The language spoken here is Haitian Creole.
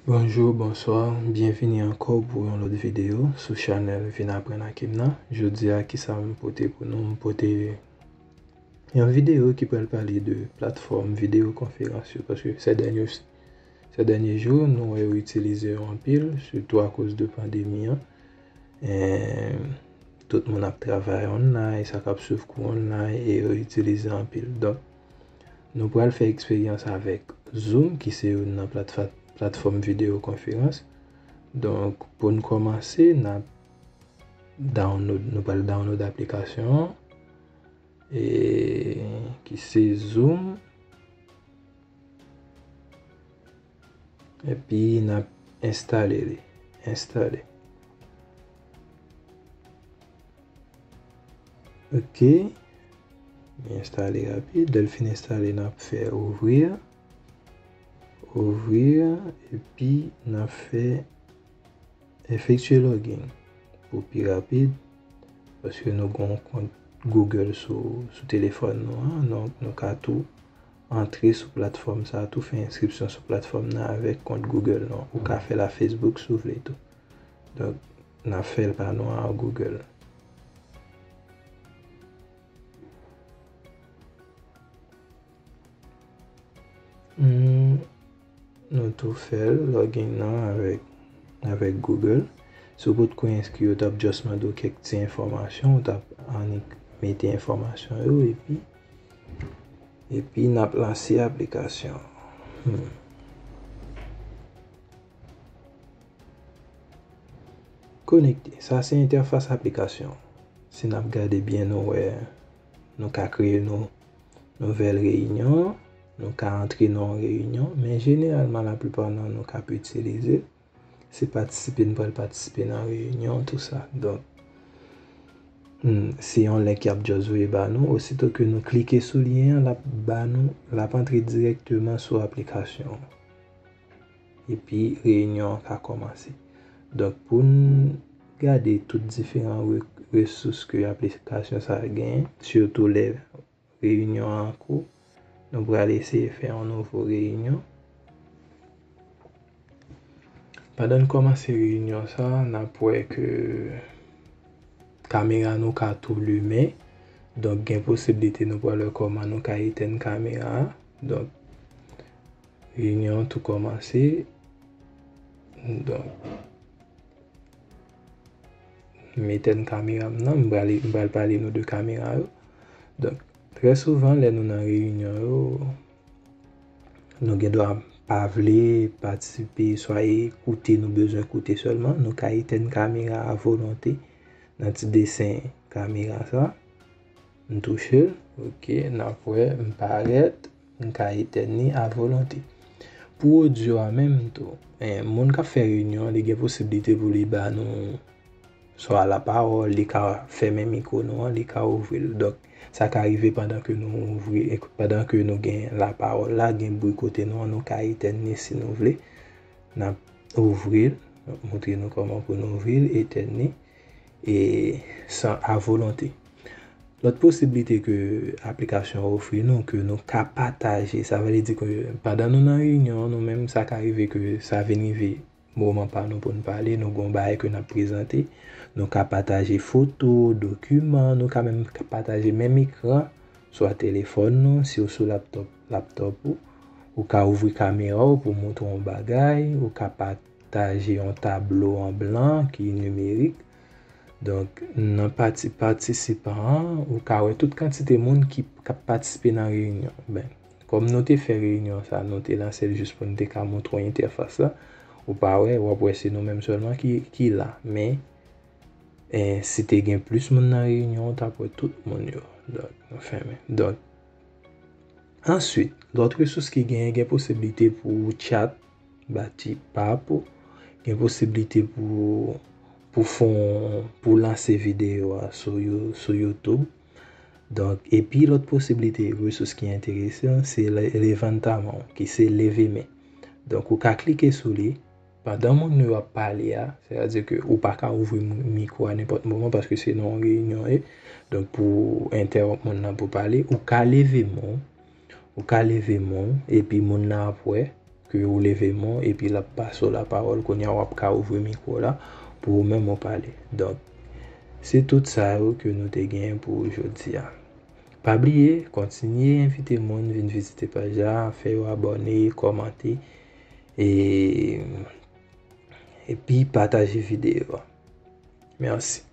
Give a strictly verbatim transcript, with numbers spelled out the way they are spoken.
Bonjou, bonswa, byenvini ankò pou yon lòt videyo sou chanèl Vin Aprann ak Imna. Jodi a, kisa m pote pou nou? M pote yon videyo ki pral pale de platfòm videyo konferans yo, paske sè dènye, sè dènye jou, nou wè yo itilize yo anpil, sitou akoz de pandemi an. Tout moun ap travay online, sa k ap swiv kou online, e yo itilize anpil. Donk, nou pral fè eksperyans avèk Zoom, ki se youn nan platfa-, platfòm videyo konferans. Donk, pou n kòmanse, n ap download, nou pral download aplikasyon an, e, ki se Zoom. Epi n ap enstale li. Enstale. Ok. Li enstale rapid. Lè l fin enstale, n ap fè ouvrir. Ouvrir. Epi n ap fè efektye login pou pi rapid, paske nou gen yon kont Google sou, sou telefòn nou an, donk nou ka tou antre sou platfòm sa a, tou fè enskripsyon sou platfòm nan avèk kont Google nou an. Ou ka fè l a Facebook si w vle tou. Donk, n ap fè l pa nou an a Google. Hmm, nou tou fè l, login nan avèk, avèk Google. Si w potko enskri, yo t ap just mande w kèk ti enfòmasyon, ou t ap annik mete enfòmasyon yo, epi, epi n ap lanse aplikasyon. Hmm. Konekte. Sa se entèfas aplikasyon. Si n ap gade byen, nou wè, nou ka kreye nou nouvèl reyinyon, nou ka antre nan yon reyinyon, men jeneralman, laplipa nan nou k ap itilize, se patisipe, n pral patisipe nan reyinyon, tou sa. Donk, hmm, se yon link y ap just voye ba nou. Osito ke nou klike sou lyen an, l ap ba nou, l ap antre dirèkteman sou aplikasyon an. Epi, reyinyon an ka kòmanse. Donk, pou n gade tout diferan re-, resous ke aplikasyon sa a genyen, sitou lè reyinyon an an kou, nou pral eseye fè yon nouvo reyinyon. Pandan n kòmanse reyinyon sa a, n ap wè ke kamera nou ka tou limen. Donk, gen posiblite nou pral wè kòman nou ka etèn kamera a. Donk, reyinyon an tou kòmanse. Donk, m etèn kamera m nan, m pral, m pral pale nou de kamera yo. Donk, trè souvan, lè nou nan reyinyon yo, nou gen dwa pa vle patisipe, swa e koute, nou bezwen koute sèlman. Nou ka etèn kamera a volonte nan ti desen kamera sa. M touche l. Ok, n ap wè, m parèt, m ka etèn li a volonte. Pou odyo a menm tou, eh, moun k ap fè reyinyon an, li gen posiblite pou li ba nou swa lapawòl, li ka fèmen mikwo nou an, li ka ouvri l. Donk, sa ka rive pandan ke nou ouvri, e pandan ke nou gen lapawòl la, gen bri kote nou an, nou ka etèn li si nou vle. N ap ouvri l, m ap montre nou kòman pou nou ouvri l, etèn li, e san, a volonte. Lòt posiblite ke aplikasyon an ofri nou, ke nou ka pataje, sa vle di ke pandan nou nan reyinyon an, nou menm, sa ka rive ke sa vin rive moman pa nou pou n pale, nou gen yon bagay ke n ap prezante. Nou ka pataje foto, dokiman, nou ka menm pataje menm ekran, swa telefòn nou, si w sou laptop, laptop ou. Ou ka ouvri kamera w pou w montre yon bagay, ou ka pataje yon tablo an blan ki nimerik. Donk, nan pati patisipan an, ou ka wè tout kantite moun ki, k ap patisipe nan reyinyon. Ben, kòm nou te fè reyinyon sa, nou te lanse l jis pou n te ka montre w entèfas la. Ou pa wè, w ap wè se nou menm sèlman ki, ki la. Men, eh, si te gen plis moun nan reyinyon, w t ap wè tout moun yo. Donk, nou fèmen. Donk, answit, lòt resous ki genyen, gen posiblite pou w tchat, bati pa pou, gen posiblite pou, pou fon, pou lanse videyo a sou You-, sou YouTube. Donk, epi lòt posiblite resous ki enteresan, se le-, levantaman, ki se leve men. Donk, ou ka klike sou li. Pandan moun yo ap pale a, sètadi ke ou pa ka ouvri mi-, mikwo a nenpòt moman paske se nan yon reyinyon ye. Donk, pou entèwonp moun nan pou pale, ou ka leve men w, ou ka leve men w, epi moun nan ap wè, ke ou leve men w epi l ap pase w lapawòl, kounye a w ap ka ouvri mikwo w la pou ou menm ou pale. Donk, se tout sa yo ke nou te genyen pou jodi a. Pa bliye, kontinye envite moun vin vizite paj la, fè yo abòne, kòmante, e, epi pataje videyo a. Mèsi.